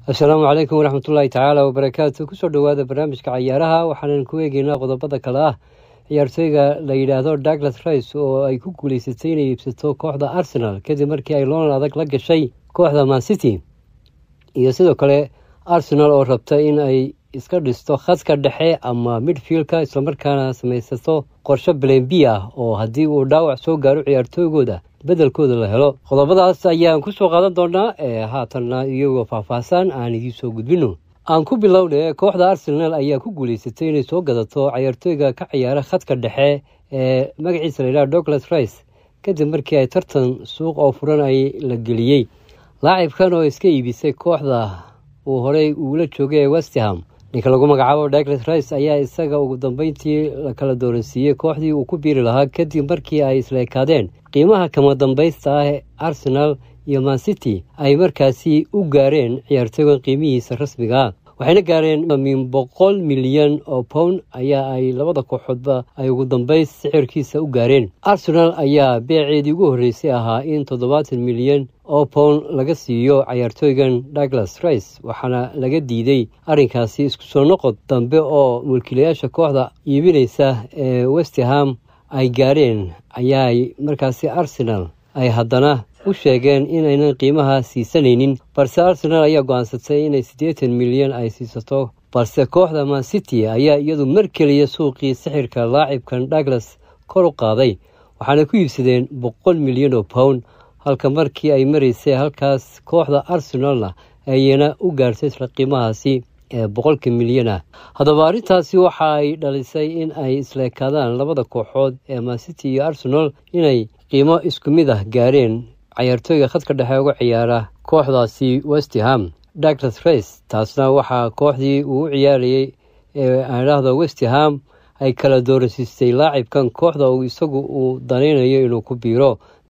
Asalaamu calaykum waraxmatullaahi tacaala wabarakaatu. Kusoo dhowaada barnaamijka cayaaraha. Waxaanan ku eegeynaa qodobada kale ah: ciyaartooyga la yidhaahdo Douglas Rice oo ay ku guuleysatay inay iibsato kooxda Arsenal kadib markii ay loolan adag la gashay kooxda Man City, iyo sidoo kale Arsenal oo rabta in ay iska dhisto khadka dhexe ama midfieldka, islamarkaana samaysato qorshe plan B ah oo haddii uu dhaawac soo gaaro ciyaartooygooda bedelkooda la helo. Qodobadaas ayaan kusoo qaadan doonaa ee haatanna iyagoo faahfaahsan aan idiin soo gudbino. Aan ku bilowna, kooxda Arsenal ayaa ku guuleysatay inay soo gadato ciyaartooyga ka ciyaara khadka dhexe ee magaciisa la yidhaha Douglas Rice, kadib markii ay tartan suuq oo furan ay la geliyey laacibkan oo iska iibisay kooxda uu horey uula joogay ee West Ham. Ninka lagu magacaabo Douglas Rice ayaa isaga ugu dambeyntii la kala dooransiiyey kooxdii uu ku biiri lahaa, kadib markii ay isla ekaadeen qiimaha kama dambaysta ah ee Arsenal iyo Man City ay markaasi u gaareen ciyaartooygan qiimihiisa rasmiga ah. Waxayna gaareen min 100 milyan oo pound ayaa ay labada kooxoodba ay ugu dambeys sicirkiisa u gaareen. Arsenal ayaa beeceedii ugu horreysay ahaa in 70 milyan oo pound laga siiyo ciyaartooygan Douglas Rice, waxaana laga diiday arrinkaasi. Isku soo noqod dambe oo mulkiilayaasha kooxda iibinaysa ee West Ham ay gaareen ayaay markaasi Arsenal ay haddana u sheegeen inaynan qiimaha siisanaynin, balse Arsenal ayaa go-aansatay inay 80 milyan ay siisato. Balse kooxda Man City ayaa iyadu mar keliya suuqii sixirka laacibkan Douglas kor u qaaday, waxaana ku iibsadeen 100 milyan oo pound, halka markii ay maraysay halkaas kooxda Arsenalna ayna u gaartay isla qiimahaasi ee 100-ka milyan ah. Haddaba arrintaasi waxa ay dhalisay in ay isla ekaadaan labada kooxood ee Man City iyo Arsenal inay qiimo isku mid ah gaareen ciyaartooyga khadka dhexe uga ciyaara kooxdaasi West Ham, Douglas Rice. Taasna waxaa kooxdii uu u ciyaarayay ee aan idhaahdo West Ham ay kala dooransiistay laacibkan kooxda uu isagu uu danaynayo inuu ku biiro.